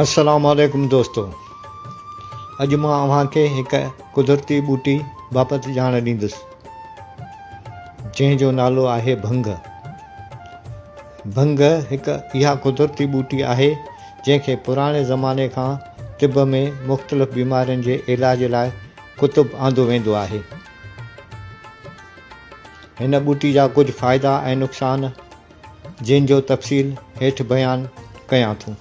السلام عليڪم دوستو اڄ مان اوهان کي هڪ قدرتي ٻوٽي بابت ڄاڻ ڏيندس جنهن جو نالو آهي ڀنگ. ڀنگ هڪ اها قدرتي ٻوٽي آهي جنهن کي پراڻي زماني کان طب ۾ مختلف بيمارين جي علاج لاء ڪتب آندو ويندو آهي. هن ٻوٽي جا ڪجهه فائدا ۽ نقصان جن جو تفصيل هيٺ بيان ڪيان ٿو.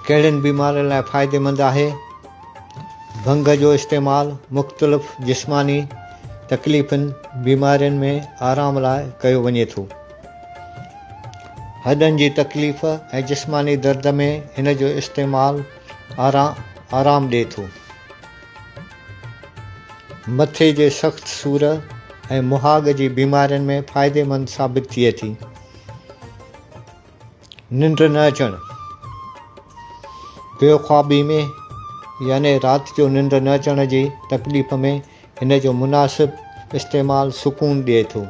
ڪهڙين بيمارين لاء فائديمند آهي؟ ڀنگ جو استعمال مختلف جسماني تڪليفن، بيمارين ۾ آرام لاء ڪيو وڃي ٿو. هڏن جي تڪليف ۽ جسماني درد ۾ هن جو استعمال آرام ڏئي ٿو. مٿي جي سخت سور ۽ مهاڳ جي بيمارين ۾ فائديمند ثابت ٿئي ٿي. ننڊ نه اچڻ، بيخوابي ۾ يعني رات جو ننڊ نه اچڻ جي تڪليف ۾ هن جو مناسب استعمال سڪون ڏئي ٿو.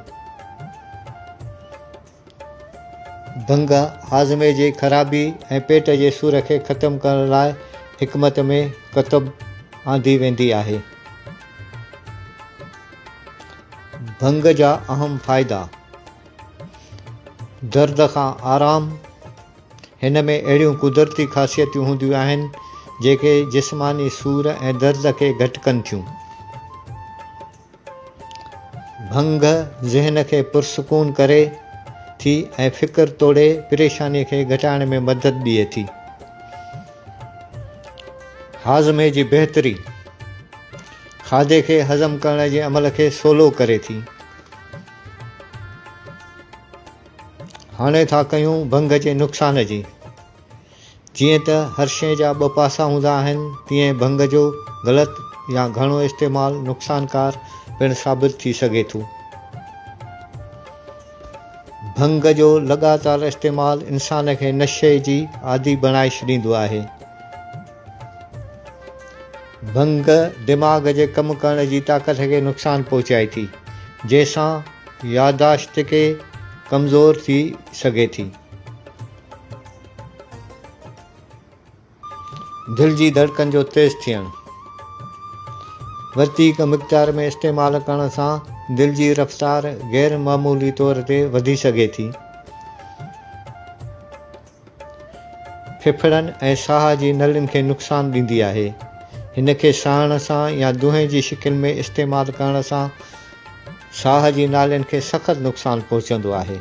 ڀنگ هاضمي جي خرابي ۽ پيٽ جي سور کي ختم ڪرڻ لاء حڪمت ۾ ڪتب آندي ويندي آهي. ڀنگ جا اهم فائدا، درد کان آرام، هن ۾ اهڙيون قدرتي خاصيتون هونديون آهن، جيڪي جسماني سور ۽ درد کي گهٽ ڪن ٿيون. ڀنگ ذهن کي پرسڪون ڪري ٿي ۽ فڪر توڙي پريشاني کي گهٽائڻ ۾ مدد ڏئي ٿي. هاضمي جي بهتري، کاڌي کي هضم ڪرڻ جي عمل کي سولو ڪري ٿي. هاڻي ٿا ڪيون ڀنگ جي نقصان جي. جيئن ته هر شيء جا ٻه پاسا هوندا آهن، تيئن ڀنگ جو غلط يا گهڻو استعمال نقصانڪار پڻ ثابت ٿي سگهي ٿو. ڀنگ جو لڳاتار استعمال انسان کي نشي جي عادي بڻائي ڇڏيندو آهي. ڀنگ دماغ جي ڪم ڪرڻ جي طاقت کي نقصان پهچائي ٿي، جنهن سان يادداشت کي ڪمزور ٿي سگهي ٿي. دل جي ڌڙڪن جو تيز ٿيڻ. وڌيڪ مقدار ۾ استعمال ڪرڻ سان دل جي رفتار غير معمولي طور تي وڌي سگهي ٿي. ڦڦڙن ۽ ساهه جي نلين کي نقصان ڏيندي آهي. هن کي ساهڻ سان يا دونهين جي شڪل ۾ استعمال ڪرڻ سان ساهه جي نالين کي سخت نقصان پهچندو آهي.